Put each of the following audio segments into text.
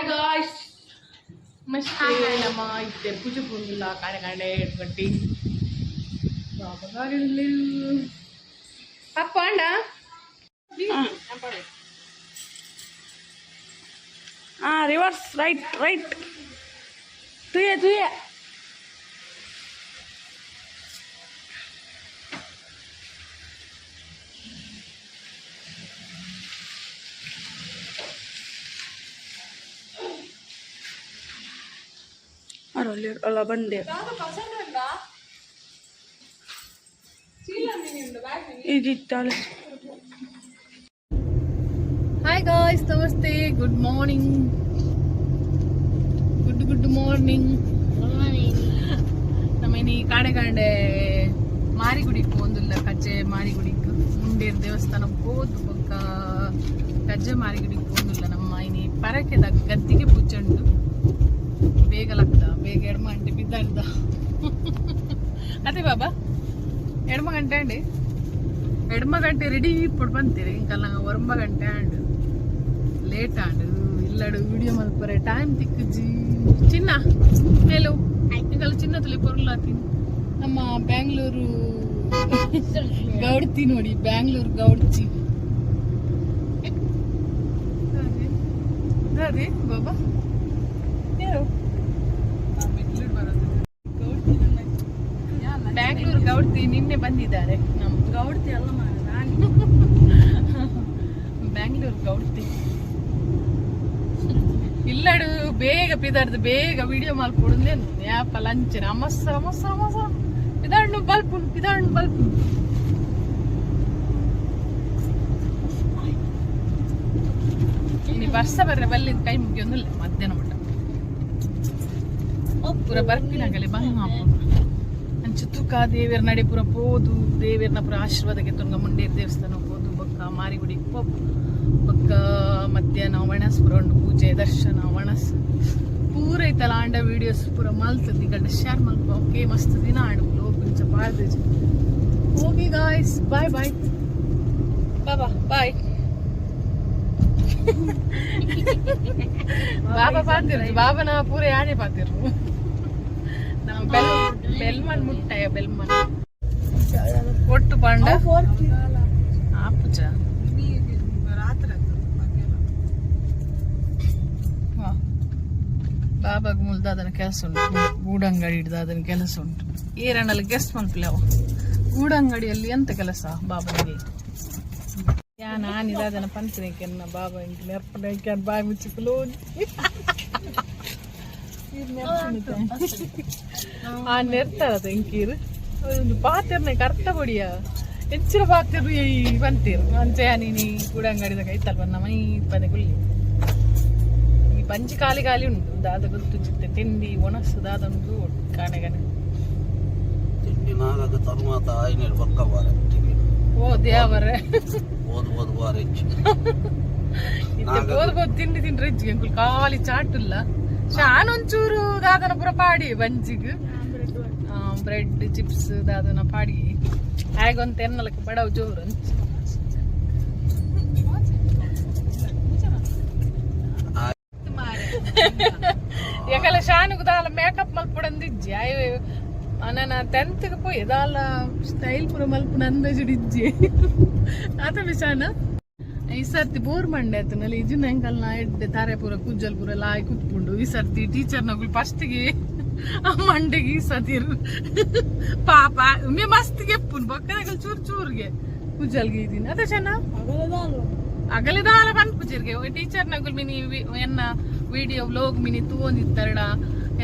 Guys, namaste. ನಮ್ಮ ಇತ್ತೆ ಪೂಜೆ ಪೂಂದುಲ್ಲ ಕಾಣೆ ಕಾಣೆ ಗಂಟಿ ಬಾಬಾ ಗಾಡಿ ಪಪ್ಪ ಅಂಡ. ಆ ರಿವರ್ಸ್, ರೈಟ್ ರೈಟ್, ತುಯೆ ತುಯೆ. ಅಲ್ಲ ಬಂದೆ. ಇದಿತ್ತಾಳೆ. ಹಾಯ್ ಗಾಯ್ಸ್, ನಮಸ್ತೆ, good morning, good good morning. ನಮ್ಮ ಇನಿ ಕಾಡೆ ಕಾಂಡೆ ಮಾರಿಗುಡಿಕ್ ಪೋಂದುಲ್ಲ, ಕಜ್ಜೆ ಮಾರಿಗುಡಿಕ್. ಮುಂಡೇರ್ ದೇವಸ್ಥಾನ ಪೋದು ಬೊಕ್ಕ ಕಜ್ಜೆ ಮಾರಿಗುಡಿಕ್ ಪೋಂದುಲ್ಲ. ನಮ್ಮ ಇನಿ ಪರಕೆದ ಗದ್ದಿಗೆ ಪೂಜೆ ಉಂಡು. ಬೇಗ ಲಕ್ದ, ಬೇಗ ಎಡ್ಮ ಗಂಟೆ ಬಿದ್ದಾಡ್ದ. ಅದೇ ಬಾಬಾ, ಎಡ್ಮ ಗಂಟೆ ಅಂಡಿ, ಎಡ್ಮ ಗಂಟೆ ರೆಡಿ ಇಪ್ಪಡು ಬಂತೀರಿ. ಇಂಕಲ್ಲ 9 ಗಂಟೆ and late and ಇಲ್ಲಡು ವಿಡಿಯೋ ಮಲ್ಪರೆ ಟೈಮ್ ತಿಕ್ಕುಜಿ. ಚಿನ್ನ ಹೇಳು, ಇಂಕಲ್ಲ ಚಿನ್ನ ತುಲಿ ಪೊರ್ಲಾತೀನಿ. ನಮ್ಮ ಬ್ಯಾಂಗ್ಳೂರು ಗೌಡ್ತಿ ನೋಡಿ, ಬ್ಯಾಂಗ್ಳೂರು ಗೌಡ್ತಿ ಅದೇ ಬಾಬಾ. ಯಾರು ಬ್ಯಾಂಗ್ಳೂರು ಗೌಡ್ತಿ? ನಿನ್ನೆ ಬಂದಿದ್ದಾರೆ ನಮ್ಮ ಗೌಡ್ತಿ ಅಲ್ಲ ರಾಣಿ. ಬ್ಯಾಂಗ್ಳೂರು ಗೌಡ್ತಿ. ಇಲ್ಲಡು ಬೇಗ ಪಿದಾಡ್ದು ಬೇಗ ವಿಡಿಯೋ ಮಲ್ಪೊಡುಂದೇನು ಯಾಪ ಲಂಚನ ಅಮಸ್ಸರ ಅಮಸ್ಸರ ಅಮಸ್ಸರ ಪಿದಾಡ್ನು ಬಲ್ಪುನು, ಪಿದಾಡ್ನು ಬಲ್ಪುನು. ಇನ್ನು ವರ್ಷ ಬರ್ರೆ ಬಲ್ಲಿದ ಕೈ ಮುಗಿಯೊಂದಿಲ್ಲ. ಮಧ್ಯಾಹ್ನ ಮಟ್ಟ ಪೂರ ಬರ್ಪಿನಾಗಲೆ ಬಂಗ ಅಂಚ ತುಕ ದೇವೆರ್ ನಡೆ ಪೂರ ಪೋದು, ದೇವೆರ್ನ ಪೂರ ಆಶೀರ್ವಾದಕ್ಕೆ ತುಂಗ ಮುಂಡೇರ್ ದೇವಸ್ಥಾನ ಪೋದು, ಬೊಕ್ಕ ಮಾರಿಗುಡಿ ಪೋಪ್, ಬೊಕ್ಕ ಮಧ್ಯಾಹ್ನ ಒಣಸ್ ಪೂರ ಉಂಡು. ಪೂಜೆ, ದರ್ಶನ, ಒಣಸ್ ಪೂರ ಐತಲ್ಲ ಆಂಡ ವಿಡಿಯೋಸ್ ಪೂರ ಮಲ್ತದ ನಿಗಲ್ಡ ಶೇರ್ ಮಲ್ಪ. ಓಕೆ, ಮಸ್ತ್ ದಿನ ಆಂಡ್ ವ್ಲಾಗ್ ಇಂಚ ಪಾಡ್ದಿಜಿ. Okay guys, bye bye. ಬಾಬಾ ಬಾಯ್. ಬಾಬಾ ಪಾತಿರು, ಬಾಬನ ಪೂರ ಯಾನೆ ಪಾತಿರು. ನಮ್ಮ ಬೆಲ್ ಬೆಲ್ಮನ್ ಮುಟ್ಟಾಯ, ಬೆಲ್ಮನ್ ಒಟ್ಟು ಪಂಡ ಆಪುಜ. ರಾತ್ರಿ. ಬಾಬಾಗ್ ಮುಲ್ದ ಅದನ್ನ ಕೆಲಸ ಉಂಟು, ಗೂಡಂಗಡಿ ಹಿಡ್ದು ಅದನ್ನ ಕೆಲಸ ಉಂಟು. ಏರಣ್ಣಲ್ಲಿ ಗೆಸ್ಟ್ ಮಲ್ಪಿಲ್ಲ. ಗೂಡಂಗಡಿಯಲ್ಲಿ ಎಂತ ಕೆಲಸ ಬಾಬನಿಗೆ? ಯಾ ನಾನು ಇದಾದನ ಪಂಚನೆ ಕೆನ್ನ ಬಾಬಾ ಇಂಕ ನೆರ್ಪಣ ಬಾಯಿ ಮುಚ್ಚಿ ಕ್ಲೋನ್ ಆ ನೆರ್ತಾರ ಇಂಕೀರು. ಒಂದು ಪಾತೆರ್ನೆ ಕರ್ತ ಬಡಿಯ ಹೆಚ್ಚಿನ ಪಾತೆರು ಈ ಬಂತೀರು. ಅಂಚೆ ನೀನಿ ಗೂಡಂಗಡಿದ ಕೈತಲ್ ಬನ್ನ ಮೈ ಪನೆ ಕುಲ್ಲಿ. ಈ ಬಂಜಿ ಖಾಲಿ ಖಾಲಿ ಉಂಟು. ದಾದ ಗೊತ್ತು ಚಿತ್ತೆ ತಿಂಡಿ ಒಣಸು ದಾದ ಉಂಟು ಕಾಣೆ ಕಾಣೆ. ತಿಂಡಿ ನಾಗದ ತರುವಾತ ಆಯ್ನೇಳು ಬೊಕ್ಕ ಬಾರೆ. ಓ ದೇವರೇ! ಓದು ಓದು ಬಾರೆ. ಇತ್ತೆ ಬೋದ್ ಬೋದ್ ತಿಂಡಿ ತಿಂಡ್ರೆ ಇಜ್ಜಿ ಅಂಕುಲ್, ಖಾಲಿ ಚಾಟುಲ್ಲ. ಶಾನ್ ಒಂಚೂರು ದಾದನ ಪೂರ ಪಾಡಿ ಬಂಜಿಗ್ ಬ್ರೆಡ್ ಚಿಪ್ಸ್ ದಾದನ ಪಾಡಿ ಆಗೊಂತ ಎನ್ನಲಕ್ಕೆ ಬಡವು ಜೋರು ಅಂಚ. ಯಾಕಲ್ಲ ಶಾನುಗು ದಾಲ ಮೇಕಪ್ ಮಲ್ಪಡಂದಿಜ್ಜಿ. ಅಯ್ಯೋ, ನನ್ನ ಟೆಂತ್ ಪೋಯಿ ದಾಲ ಸ್ಟೈಲ್ ಪೂರ ಮಲ್ಪುನ ಅಂದಾಜು ಇಜ್ಜಿ. ಆತ ಶಾನ ಈ ಸರ್ತಿ ಬೋರ್ ಮಂಡೆ ಆತನಲ್ಲಿ ಇಜುನ ಎಂಕಲ್ನ ಎಡ್ಡೆ ತಾರೆ ಪೂರ ಕುಜ್ಜಲ್ ಪೂರ ಲಾಯ್ ಕುತ್ಪುಂಡು. ಈ ಸರ್ತಿ ಟೀಚರ್ ನಗುಲ್ ಫಸ್ಟ್ಗೆ ಮಂಡೆಗೆ ಈ ಸತಿ ಪಾಪ ಮೇ ಮಸ್ತ್ ಗೆಪ್ಪುನ್ ಬೊಕ್ಕದಗಲ್ ಚೂರ್ ಚೂರ್ಗೆ ಕುಜ್ಜಲ್ಗೆ ಇದೀನಿ ಅದ ಚೆನ್ನ ಅಗಲಿದಾಲ ಪನ್ಪುಜಿರ್ಗೆ. ಟೀಚರ್ ನಗುಲ್ ಮಿನಿ ಎನ್ನ ವಿಡಿಯೋ ವ್ಲೋಗ್ ಮಿನಿ ತೂವೊಂದಿತ್ತರಡ,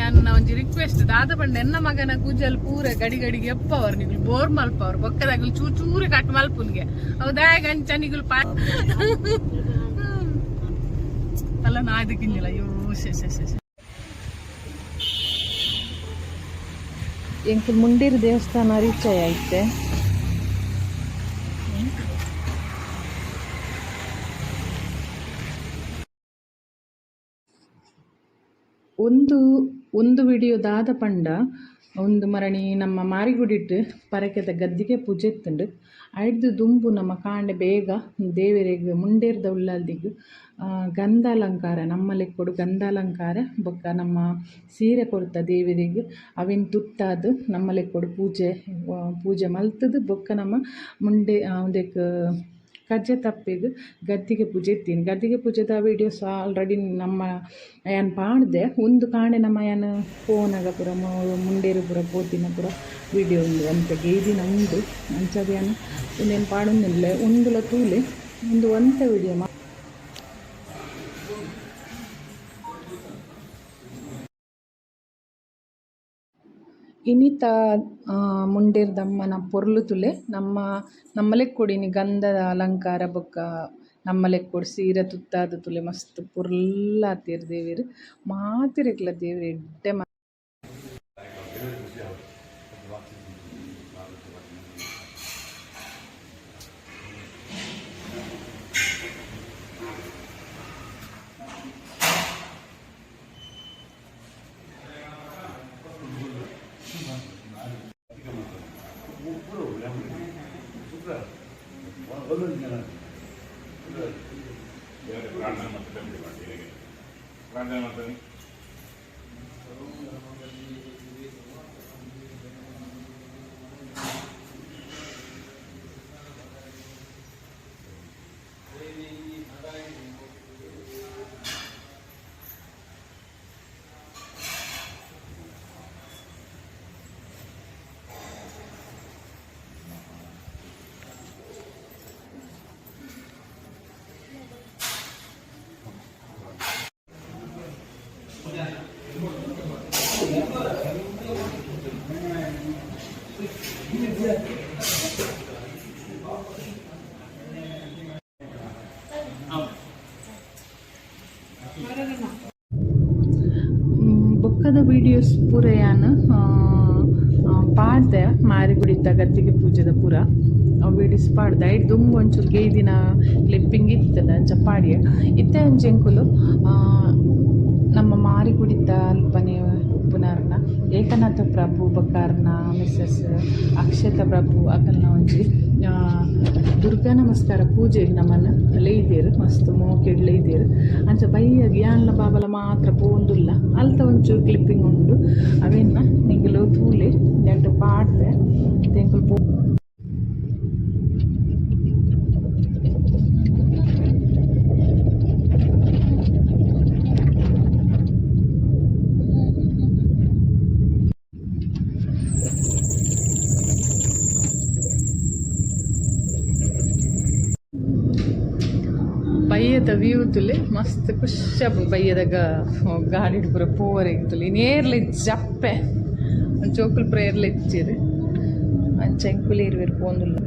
ಎನ್ನ ಒಂಜಿ ರಿಕ್ವೆಸ್ಟ್ ದಾದ ಪಂಡ, ಎನ್ನ ಮಗನ ಕೂಜಲ್ ಪೂರ ಗಡಿ ಗಡಿಗೆ ಎಪ್ಪವರು ನಿಗುಲ್ ಬೋರ್ ಮಲ್ಪವರು. ಬೊಕ್ಕದಾಗಲ್ ಚೂರ್ ಚೂರು ಕಟ್ ಮಲ್ಪುನ್ಗೆ ಹೌದಾ ಅಂಚ ನಿಗುಲ್ ಪಾ ಅಲ್ಲ ನಾ ಇದಕ್ಕಿಂದಿಲ್ಲ. ಅಯ್ಯೋ, ಶೆ ಶೆ ಶೆ ಶೆ. ಎಂಕುಲ್ ಮುಂಡೇರು ದೇವಸ್ಥಾನ ರೀಚ್ ಆಯ್ತೆ. ಒಂದು ಒಂದು ವಿಡಿಯೋ ದಾದ ಪಂಡ ಒಂದು ಮರಣಿ ನಮ್ಮ ಮಾರಿಗುಡಿಟ್ಟು ಪರಕೆದ ಗದ್ದಿಗೆ ಪೂಜೆ ಇತ್ತುಂಡು. ಐಡ್ದು ದುಂಬು ನಮ್ಮ ಕಾಂಡೆ ಬೇಗ ದೇವರಿಗೆ ಮುಂಡೇರ್ದ ಉಳ್ಳಾಲ್ದಿಗ್ ಗಂಧಾಲಂಕಾರ ನಮ್ಮ ಲೆಕ್ಕೊಡು ಗಂಧಾಲಂಕಾರ ಬೊಕ್ಕ ನಮ್ಮ ಸೀರೆ ಕೊರ್ತ ದೇವರಿಗೆ ಅವೆನ್ ತುತ್ತಾದ್ ನಮ್ಮ ಲೆಕ್ಕೊಡು ಪೂಜೆ ಪೂಜೆ ಮಲ್ತುದು ಬೊಕ್ಕ ನಮ್ಮ ಮುಂಡೆ ಉಂದೆಕ್ ಕಜ್ಜೆ ತಪ್ಪಿಗ್ ಗದ್ದಿಗೆ ಪೂಜೆ ಇತ್ತೀನಿ. ಗದ್ದಿಗೆ ಪೂಜೆದ ವೀಡಿಯೋಸ್ ಆಲ್ರೆಡಿ ನಮ್ಮ ಯಾನ್ ಪಾಡ್ದೆ. ಉಂದು ಕಾಂಡೆ ನಮ್ಮ ಯಾನ್ ಪೋನಾಗ ಪೂರ ಮುಂಡೇರು ಪೂರ ಪೋತಿನ ಪೂರ ವೀಡಿಯೋ ಉಂಡು ಒಂತೆ ಗೇದಿನ ಉಂಡು. ಅಂಚಾದ್ ಯಾನ್ ಉಂದೆನ್ ಪಾಡೊಂದುಲ್ಲೆ ಉಂದುಲ ತೂಲೆ ಉಂದು ಒಂತೆ ವೀಡಿಯೋ. ಇನಿತ ಮುಂಡೇರ್ದಮ್ಮನ ಪೊರ್ಲು ತೂಲೆ ನಮ್ಮ ನಮ್ಮ ಲೆಕ್ಕೊಡು ಇನಿ ಗಂಧದ ಅಲಂಕಾರ ಬೊಕ್ಕ ನಮ್ಮ ಲೆಕ್ಕೊಡು ಸೀರೆ ತುತ್ತಾದ್ ತೂಲೆ ಮಸ್ತ್ ಪೊರ್ಲಾತೆರ್ ದೇವೆರ್ ಮಾತೆರೆಗ್ಲ ದೇವೆರ್ ಎಡ್ಡೆ. ಪ್ರಾರ್ಥನೆ ಮಾಡ್ತಾರೆ ಪ್ರಾರ್ಥನೆ ಮಾಡ್ತಾನೆ. ಬೊಕ್ಕದ ವೀಡಿಯೋಸ್ ಪೂರ ಯಾನ್ ಪಾಡ್ದೆ ಮಾರಿಗುಡಿತ ಗದ್ದಿಗೆ ಪೂಜೆದ ಪೂರ ವೀಡಿಯೋಸ್ ಪಾಡ್ದೆ. ಐಟ್ ದುಂಬು ಒಂಚೂರು ಗೇದಿನ ಕ್ಲಿಪ್ಪಿಂಗ್ ಇತ್ತದ ಅಂಚ ಪಾಡ್ಯೆ. ಇತ್ತೆ ಒಂಜಿ ಎಂಕುಲು ನಮ್ಮ ಮಾರಿಗುಡಿತ ಅಲ್ಪನೆ ಉಪ್ಪುನಾರ್ನ ಏಕನಾಥ ಪ್ರಭು ಬೊಕ್ಕ ಮಿಸ್ಸಸ್ ಅಕ್ಷತಾ ಪ್ರಭು ಅಕಲ್ನ ಒಂಜಿ ದುರ್ಗಾ ನಮಸ್ಕಾರ ಪೂಜೆಗ್ ನಮನ್ ಲೆಯ್ದೆರ್ ಮಸ್ತ್ ಮೋಕೆಡ್ ಲೆಯ್ದೆರ್. ಅಂಚ ಬಯ್ಯಗ್ ಯಾನ್ಲ ಬಾಬಲ ಮಾತ್ರ ಪೋವೊಂದುಲ್ಲ. ಅಲ್ತ ಒಂಚೂರು ಕ್ಲಿಪ್ಪಿಂಗ್ ಉಂಡು ಅವೆನ್ನ ನಿಗುಲು ತೂಲೆ ನೆಟ್ ಪಾಡ್ದೆ ಎಂಕುಲು ಪೋ. ಬಯ್ಯದ ವ್ಯೂ ತೂಲೆ ಮಸ್ತ್ ಖುಷಿ ಆಪುಂಡು. ಬಯ್ಯದ ಗಾಡಿಡ್ ಪೂರ ಪೋವರೆಗ್ ತೂಲೆ ನೇರ್ಲೆ ಜಪ್ಪೆ ಜೋಕುಲು ಪೂರ ಏರ್ಲ ಇಜ್ಜೆರ್ ಅಂಚ ಎಂಕುಲು ಇರ್ವೆರ್ ಪೋವೊಂದುಲ್ಲ.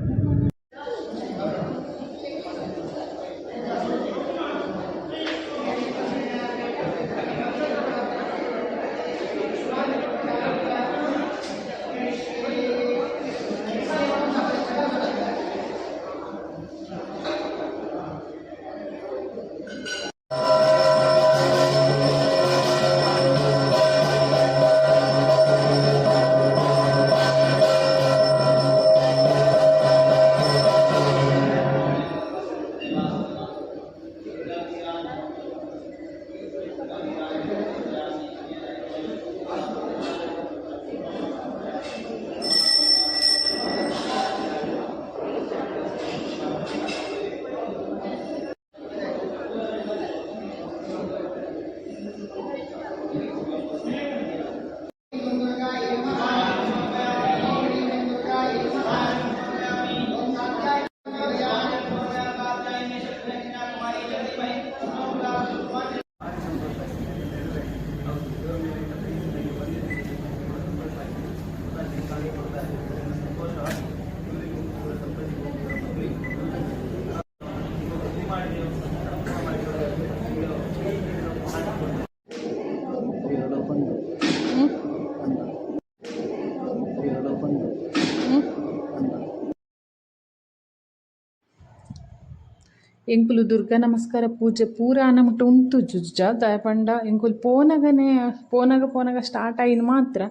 ಎಂಕುಲು ದುರ್ಗಾ ನಮಸ್ಕಾರ ಪೂಜೆ ಪೂರ ಆನ ಮುಟ್ಟ ಉಂತುಜುಜ. ದಾಯೆ ಪಂಡ ಎಂಕುಲು ಪೋನಗನೆ, ಪೋನಗ ಪೋನಗ ಸ್ಟಾರ್ಟ್ ಆಯಿನ ಮಾತ್ರ.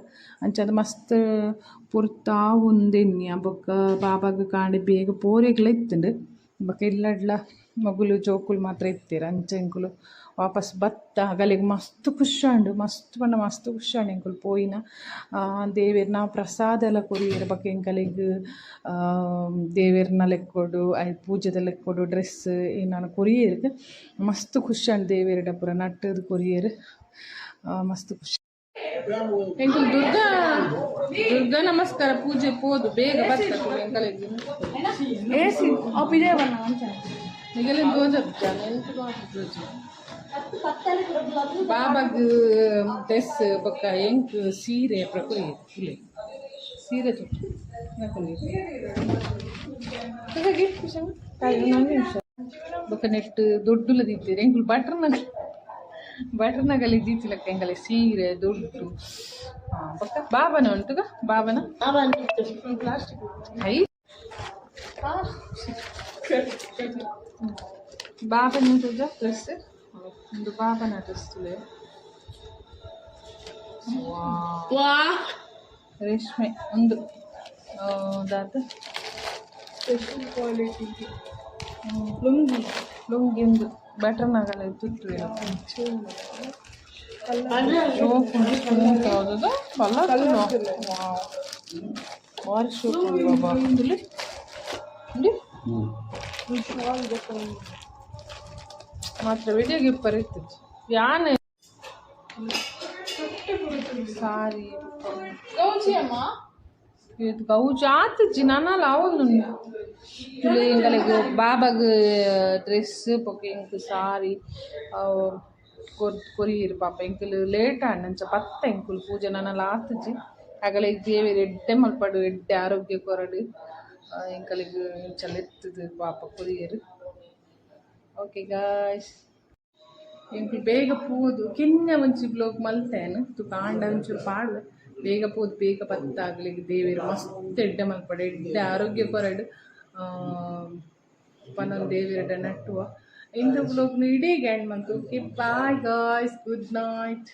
ಅಂಚಾದ್ ಮಸ್ತ್ ಪೊರ್ತು ಆವೊಂದೆನ್ನಿ. ಬೊಕ್ಕ ಬಾಬಾಗ್ ಕಾಂಡೆ ಬೇಗ ಪೋರೆಗ್ಲ ಇತ್ತುಂಡು. ಬೊಕ್ಕ ಇಲ್ಲಡ್ಲ ಮೊಗುಲು ಜೋಕುಲು ಮಾತ್ರ ಇತ್ತೆರ್. ಅಂಚ ಎಂಕುಲು ವಾಪಸ್ ಬತ್ತ. ಅಗಲೆಗ್ ಮಸ್ತ್ ಖುಷಿ ಆಂಡ್. ಮಸ್ತ್ ಪಂಡ ಮಸ್ತ್ ಖುಷಿ ಆಂಡ್ ಎಂಕುಲು ಪೋಯಿನ. ದೇವೆರ್ನ ಪ್ರಸಾದ ಎಲ್ಲ ಕೊರಿಯೆರ್. ಬೊಕ್ಕ ಎಂಕಲೆಗ್ ದೇವೆರ್ನ ಲೆಕ್ಕೊಡು, ಐತ ಪೂಜೆದ ಲೆಕ್ಕೊಡು ಡ್ರೆಸ್ ಏನಾನ ಕೊರಿಯೆರ್. ಮಸ್ತ್ ಖುಷಿ ಆಂಡ್. ದೇವೆರ್ಡ ಪೂರ ನಟ್ಟುದು ಕೊರಿಯೆರ್. ಮಸ್ತ್ ಖುಷಿ. ಎಂಕುಲು ದುರ್ಗಾ ದುರ್ಗಾ ನಮಸ್ಕಾರ ಪೂಜೆ ಪೋದು ಬೇಗ ಬತ್ತ ಎಂಕಲೆಗ್. ಏಸಿ ಅವು ಪಿದಯ ಬಣ್ಣ ಅಂಚನೆ. ನಿಗಲೆನ್ ತೋಜತ್. ತೋಜಿ. ಬಾಬಾಗ್ ಡ್ರೆಸ್ ಬೊಕ್ಕ ಎಂಕ್ ಸೀರೆ ಪೂರ ಕೊರಿಯೆರ್. ಪುಲೆ ಸೀರೆ ತೊಟ್ಟು ನಿಮಿಷ. ಬೊಕ್ಕ ನೆಟ್ ದೊಡ್ಡುಲ ದೀತೆರ್. ಎಂಕುಲು ಬಟ್ರ್ ನಗಲ್ ಬಟ್ರ್ ನಗಲಿ ದೀತಿಲಕ್ಕ ಎಂಕಲೆ ಸೀರೆ ದೊಡ್ಡು. ಬೊಕ್ಕ ಬಾಬನ ಉಂಟುಗ, ಬಾಬನ ಹೈ ಬಾಬನ ಡ್ರೆಸ್. ಒಂದು ಬಾಬನ ಡ್ರೆಸ್. ವಾ! ರೇಷ್ಮೆ ಒಂದು ದಾತ. Special quality lungi. ಲುಂಗಿ ಒಂದು ಬಟನ್ ಆಗಲ್ಲ ತುತ್ತು. ಶೋಕ್ ಉಂಟು, ಸ್ಮೂತ್ ಆದದ ಬಲ್ಲ. ಬಾರಿ ಶೋಕ್ ಉಂಡು ಬಾಬಾ. ಉಂದುಲೆ ಉಂಡು ಮಾತ್ರ ವಿಡಿಯೋಗೆ ಇಪ್ಪರ್ ಇರ್ತದೆ. ಯಾನ್ ಸಾರಿ ಗೌಜಿ ಅಮ್ಮ. ಇದು ಗೌಜ್ ಆತುಜಿ, ನನಲ ಆವೊಂದುಂಡು. ಎಂಕಲೆಗ್ ಬಾಬಾಗ್ ಡ್ರೆಸ್ ಬೊಕ್ಕ ಎಂಕ್ ಸಾರಿ ಕೊರಿಯೆರ್ ಪಾಪ. ಎಂಕುಲು ಲೇಟ್ ಆಂಡ್, ಅಂಚ ಪತ್ತ ಎಂಕುಲು ಪೂಜೆ ನನಲ ಆತುಜಿ. ಅಗಲೆಗ್ ದೇವೆರ್ ಎಡ್ಡೆ ಮಲ್ಪಡು, ಎಡ್ಡೆ ಆರೋಗ್ಯ ಕೊರಡು. ಎಂಕಲೆಗ್ ಇಂಚ ಲೆತ್ತುದು ಪಾಪ ಕೊರಿಯೆರ್. ಓಕೆ ಗಾಯ್ಸ್, ಎಂಕುಲು ಬೇಗ ಪೋದು ಕಿನ್ಯ ಒಂಜಿ ವ್ಲಾಗ್ ಮಲ್ತೇನೆ. ತುಕ ಆಂಡ ಒಂಚೂರು ಪಾಡುವೆ. ಬೇಗ ಪೋದು ಬೇಗ ಬತ್ತ. ಅಗಲೆಗ್ ದೇವೆರ್ ಮಸ್ತ್ ಎಡ್ಡೆ ಮಲ್ಪಡು, ಎಡ್ಡೆ ಆರೋಗ್ಯ ಕೊರಡು ಪನೊಂದು ದೇವೆರ್ಡ ನಟ್ಟುವ. ಇಂದ ವ್ಲಾಗ್ ಇಡೀ ಎಂಡ್ ಮಂತು. Okay, bye guys, good night.